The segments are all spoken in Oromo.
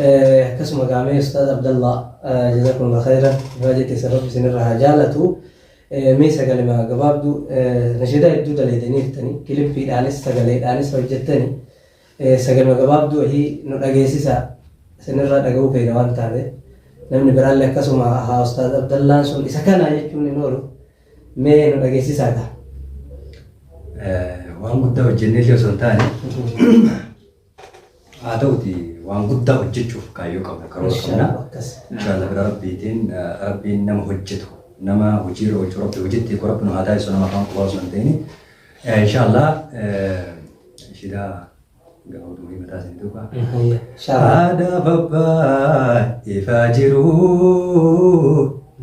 Akkasuma gaamee Ustaaz Abdallaa jazakumullah khayran ifaajee teessan Rabbi isinirraa haa jaalatu. Mee sagalema gabaabduu nashiidaa hedduu daleeydanii jirtanii kilippiidhaanis sagaleedhaanis hojjettani sagalema gabaabduu wahii nu dhageessisaa isinirraa dhaga'uu feena waan taaneef namni biraallee akkasuma haa Ustaaz Abdallaan sun isa kana jechuun hin oolu mee nu dhageessisaa kaa. Waan guddaa hojjennee illee osoo hin taane Haa ta'uti waan guddaa hojjechuuf kaayyoo qabna karoora qabna. Akkas. Inshallah bira rabbiitiin rabbiin nama hojjetu nama hojiirra oolchu rabbi hojitti hiiku rabbi nu haa taasisu nama afaan qofaa osoo hin ta'in. Inshallah shidaa gabaabduma himataa isin duuba. Inshallah. Haadhaaf abbaa ifaa jiru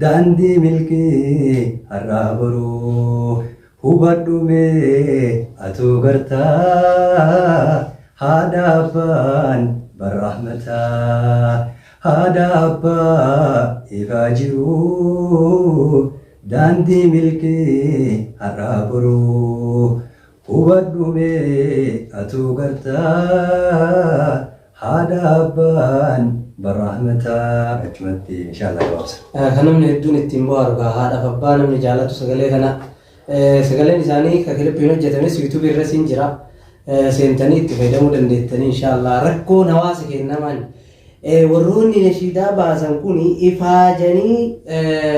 daandii milkii har'aa boruu Hubadhu mee atuu gartaa haadha abbaan bar rahmataa haadha abbaa ifaa jiruu daandii milkii har'aa boruu hubadhu mee atuu gartaa haadha abbaan bar rahmataa achumatti inshallah gabaabsa. Kan namni hedduun ittiin bohaaru gaa haadhaaf abbaa namni jaalatu sagalee kana Sagaleen isaanii ka kilippiin hojjetames YouTube irras hin jira. Seentanii itti fayyadamuu dandeettanii inshaallah. Rakkoon hawaasa keenyaa maali? Warroonni nashiidaa baasan kun ifaajanii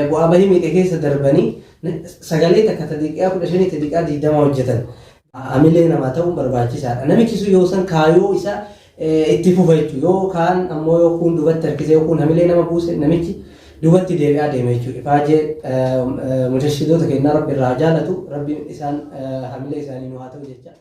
bu'aa bahii meeqa keessa darbanii sagalee takka ta daqiiqaa 15 ta daqiiqaa 20 hojjetan. Hamilee namaa ta'uun barbaachisaadha. Namichi sun yoo san kaayoo isaa itti fufa jechuudha. Yoo kaan ammoo yoo kuun dubatti harkise yoo kuun hamilee nama buuse namichi dubatti deebi'aa deema jechuudha. Ifaajee mujashidoota kennaa Rabbi irraa haa jaalatu. Rabbiin isaan hamilee isaanii nu haa ta'u jecha.